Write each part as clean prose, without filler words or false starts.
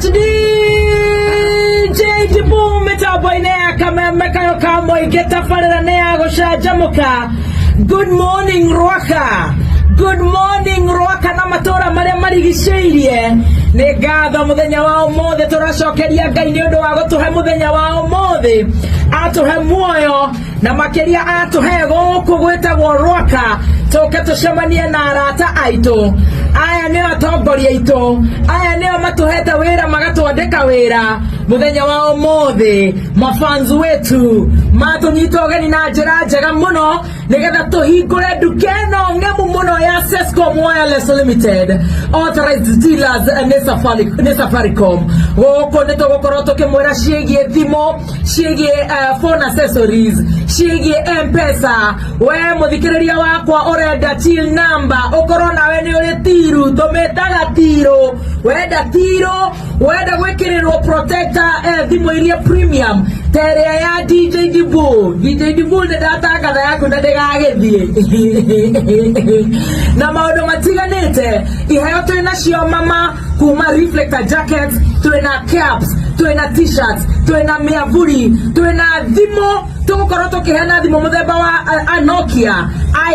much, DJ Jibu. Mĩtambo-inĩ ya kameme kayo ka mũingĩ, tabarĩra nĩ ya gũcanjamũka. Good morning, Rwaka. Good morning, Rwaka na matũra marĩa marigicĩirie. Nĩ ngatho mũthenya wa ũmũthĩ, tũracokeria Ngai nĩ ũndũ wa gũtũhe mũthenya wa ũmũthĩ, atũhe muoyo na makĩria atũhe gũkũ gwĩtagwo Rwaka, tũke tũcemanie na arata aitũ. Aya nĩo atongoria aitũ, aya nĩo matũhete wĩra, magatwandĩka wĩra mũthenya wa ũmũthĩ. Mafans wetu matũnyita ũgeni na njĩra njega mũno nĩgetha tũhingũre nduka ĩno ng'emu mũno ya Sescom Wireless Limited, authorized dealers nĩ Safaricom. Gũkũ nĩ tũgũkorwo tũkĩmwĩra ciĩgiĩ thimũ, ciĩgiĩ phone accessories, ciĩgiĩ M-Pesa. We mũthikĩrĩria wakwa ũrenda till number, ũkorwo nawe nĩ ũrĩ till, tũmĩtaga till. Wenda till, wenda gwĩkĩrĩrwo protector, thimũ iria premium ta ĩrĩa ya DJ Dibu. DJ Dibu, nĩ ndatangatha yaku na ndĩgagĩthiĩ na maũndũ matiganĩte. Iheo twĩ nacio mama, kuma reflector jackets, twĩna caps, twĩna T-shirts, twĩna mĩavuri, twĩna thimũ. Tũgũkorwo tũkĩheana thimũ mũthemba wa Nokia,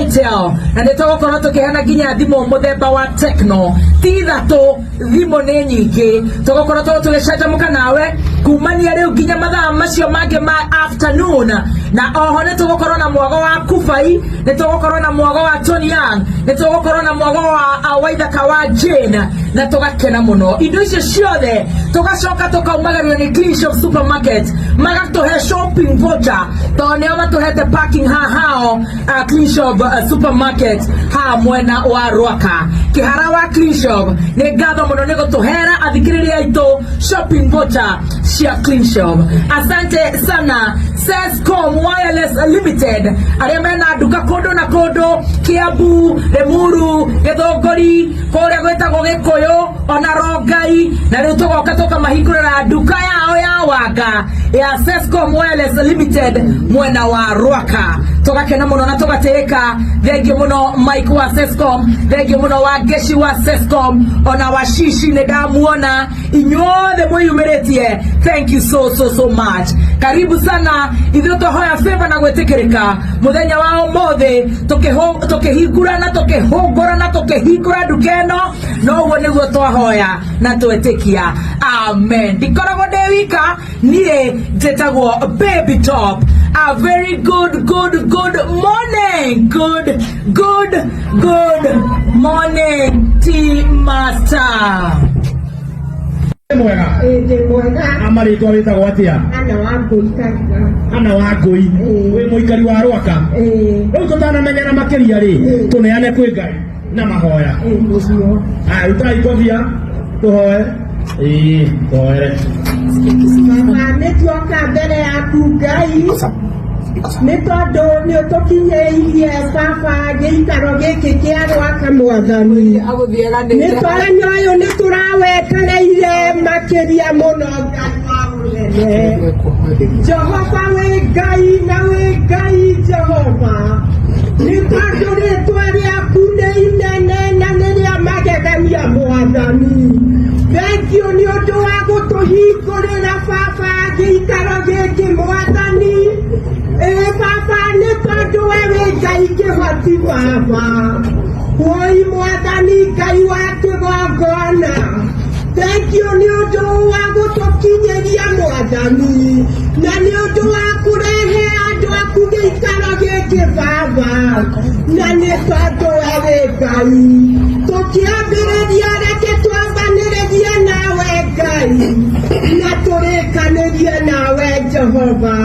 Itel, na nĩ tũgũkorwo tũkĩheana nginya thimũ mũthemba wa Tecno. Ti ithatũ, thimũ nĩ nyingĩ. Tũgũkorwo tũgĩcanjamũka nawe kumania rĩu nginya mathaa macio mangĩ ma afternoon. Na oho nĩ tũgũkorwo na mwago wa Kubai, nĩ tũgũkorwo na mwago wa Tony Young, nĩ tũgũkorwo na mwago wa Waithaka wa Jane, na tũgakena mũno. Indo icio ciothe tũgacoka tũkaumagario nĩ Clean Shop Supermarket, magatũhe shopping voucher, tondũ nĩo matũhete parking hahao. Clean Shop Supermarket haha mwena wa Rwaka, kĩhara wa Clean Shop, nĩ ngatho mũno nĩ gũtũhera athikĩrĩria aitũ shopping voucher cia Clean Shop. Asante sana, Sescom Wireless Limited, arĩa mena nduka kũndũ na kũndũ, Kiambu, Limuru, Gĩthũngũri, kũrĩa gwĩtagwo Gĩkũyũ, ona Rongai. Na rĩu tũgoka tũkamahingũrĩra nduka yao ya wanga ya Sescom Wireless Limited mwena wa Rwaka. Tũgakena mũno na tũgatĩĩka. Thengiũ mũno, Mike wa Sescom. Thengiũ mũno wa Ngeshi wa Sescom, ona wa Shishi nĩ ndamuona. Inyuothe mwĩyumĩrĩtie, thank you so so so much. Karibu sana. Ithuĩ twahoya favor na gwĩtĩkĩrĩka mũthenya wa ũmũthĩ, tũkĩhingũra na tũkĩhũngũra na tũkĩhingũra nduka ĩno. Noguo nĩguo twahoya na twetĩkia, amen. Ndikoragwo ndĩ wika, niĩ njĩtagwo Baby Top. A very good good good morning, good good good morning, Tea Master. Mwega? Ĩndĩ mwega. Amarĩtwa wĩtagwo atĩa? Ana wa Ngũi Kahiga. Ana wa Ngũi. Ĩĩ. Wĩ mũikari wa Rwaka? Ĩĩ. Rĩu tũtanamenyana makĩria rĩ, Ĩĩ. tũneane kwĩ Ngai na mahoya. Ĩĩ, nĩguo. Aya, rutai ngobia tũhoe. Ĩĩ, tũhoere. Baba, nĩ tuoka mbere yaku Ngai, nĩ tondũ nĩ ũtũkinyĩirie baba gĩikaro gĩkĩ kĩa Rwaka, Mwathani. Nĩ tũrenya ũyũ nĩ tũrawetereire makĩria mũno, Ngai wa ũnene. Jehova, wĩ Ngai na wĩ Ngai Jehova, nĩ tondũ rĩtwa rĩaku nĩ inene na nĩ rĩa magegania, Mwathani. Thengiũ nĩ ũndũ wa gũtũhingũrĩra baba gĩikaro gĩkĩ, Mwathani. Ĩ baba, nĩ tondũ we wĩ Ngai kĩhoti baba. Woi Mwathani Ngai wa kĩgongona, thengiũ nĩ ũndũ wa gũtũkinyĩria, Mwathani, na nĩ ũndũ wa kũrehe andũ aku gĩikaro gĩkĩ baba, na nĩ tondũ we wĩ Ngai. Tũkĩambĩrĩria, reke twambanĩrĩrie nawe Ngai, na tũrĩkanĩrie nawe Jehova,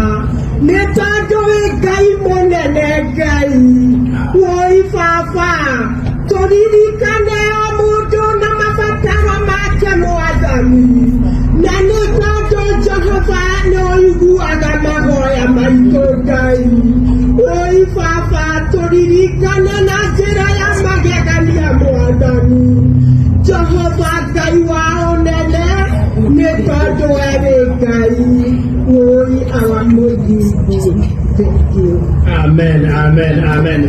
nĩ tondũ wĩ Ngai mũnene. Ngai woi baba, tũririkane o mũndũ na mabataro make, Mwathani, na nĩ tondũ Jehova nĩ ũiguaga mahoya maitũ. Ngai woi baba, tũririkane na njĩra ya magegania, Mwathani Jehova Ngai wa ũnene, nĩ tondũ we wĩ Ngai woi awa mũthingu. Thank you. Amen, amen, amen.